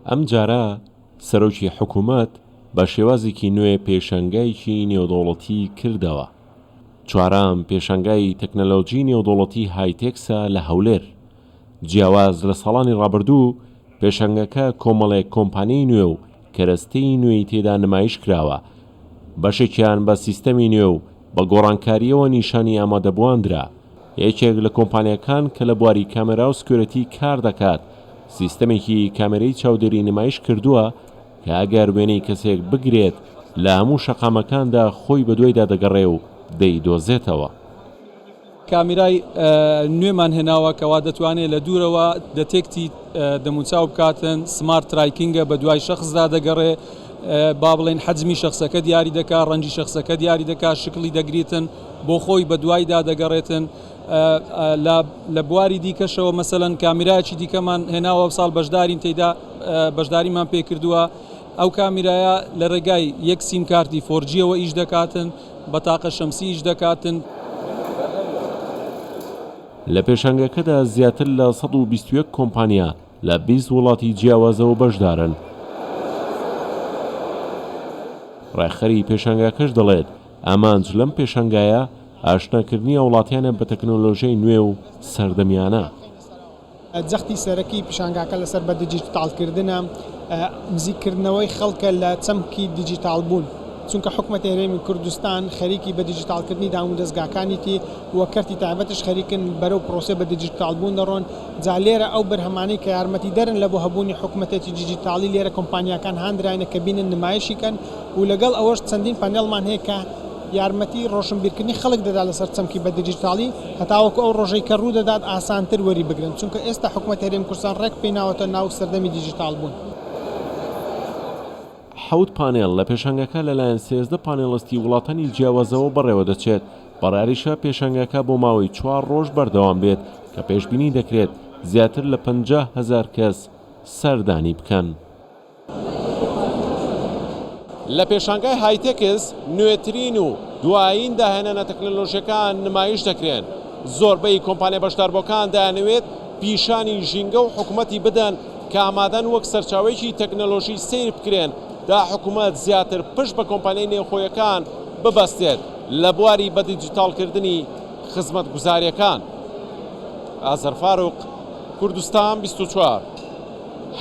ئەمجارە سەرۆکی حکومەت بە شێوازێکی نوێ پێشانگایەکی نێودەوڵەتی کردەوە. چوارەم پێشانگای تەکنەلۆجی نێودەوڵەتی هایتێکسە لە هەولێر. جیاواز لە ساڵانی ڕابردوو، پێشانگاکە کۆمەڵێک کۆمپانیای نوێ و کەرەستەی نوێی تێدا نمایش کراوە، بەشێکیان بە سیستەمی نوێ و بە گۆڕانکارییەوە نیشانی ئامادەبووان درا. یەکێک لە کۆمپانیاکان کە لە بواری کامێرا و security کار دەکات، سیستەمێکی کامێرەی چاودێری نمایش کردووە کە ئەگەر وێنەی کەسێک بگرێت لە هەموو شەقامەکاندا خۆی بەدوایدا دەگەڕێ و دەیدۆزێتەوە. کامیرای نوێمان هێناوە کەوا دەتوانێت لە دوورەوە detect ی دەموچاو بکاتن، smart tracking ە بەدوای شەخسدا دەگەڕێ، با بڵێین حەجمی شەخسەکە دیاری دەکا، ڕەنگی شەخسەکە دیاری دەکا، شکڵی دەگریتن، بۆ خۆی بەدوایدا دەگەڕێتن. لە بواری دیکەشەوە مەسەلەن کامیرایەکی دیکەمان هێناوە ساڵ بەشدارین تێیدا بەشداریمان پێکردووە ئەو کامیرایە لە ڕێگای یەک سیم کارتی 4G یەوە ئیش دەکاتن بە تاقە شەمسی ئیش دەکاتن. لە پێشانگاکەدا زیاتر لە 121 کۆمپانیا لە 20 وڵاتی جیاوازەوە بەشدارن. ڕێکخەری پێشانگاکەش دەڵێت، ئامانج لەم پێشانگایە ئاشناکردنی هاوڵاتیانە بە تەکنۆلۆژیای نوێ و سەردەمیانە. جەختی سەرەکی پیشانگاکە لەسەر بە دیجیتاڵکردنە، نزیککردنەوەی خەڵکە لە چەمکی دیجیتاڵبوون، چونکە حکومەتی هەرێمی کوردستان خەریکی بە دیجیتاڵکردنی دامودەزگاکانیتی و کەرتی تایبەتش خەریکن بەرەو پرۆسەی بە دیجیتاڵبوون دەڕۆن، جا لێرە ئەو بەرهەمانەی کە یارمەتیدەرن لە بۆ هەبوونی حکومەتێکی دیجیتاڵی لێرە کۆمپانیاکان هاندراینە کە بینن نمایشی کەن و لەگەڵ ئەوەش چەندین پانێڵمان هەیە کە یارمەتی ڕۆشنبیرکردنی خەڵک دەدات لەسەر چەمکی بە دیجیتاڵی هەتاوەکو ئەو ڕۆژەی کە ڕوودەدات ئاسانتر وەری بگرن چونکە ئێستا حکومەتی هەرێمی کوردستان ڕێک پێی ناوەتە ناو سەردەمی دیجیتاڵ بوون. حەوت پانێڵ لە پێشانگاکە لەلایەن 13 پانێڵستی وڵاتانی جیاوازەوە بەڕێوەدەچێت، بڕیاریشە پێشانگاکە بۆ ماوەی چوار ڕۆژ بەردەوام بێت کە پێشبینی دەکرێت زیاتر لە 50,000 کەس سەردانی بکەن. لە پێشانگای هایتێکس نوێترین و دوایین داهێنانە تەکنەلۆژیەکان نمایش دەکرێن، زۆربەی کۆمپانیا بەشداربووەکان دەیانەوێت پیشانی ژینگە و حکومەتی بدەن کە ئامادەن وەک سەرچاوەیەکی تەکنەلۆژی سەیر بکرێن تا حکومەت زیاتر پشت بە کۆمپانیای نێوخۆیەکان ببەستێت لە بواری بەدیجیتاڵکردنی خزمەتگوزارییەکان. ئازەر فاروق، کوردستان 24،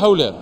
هەولێر.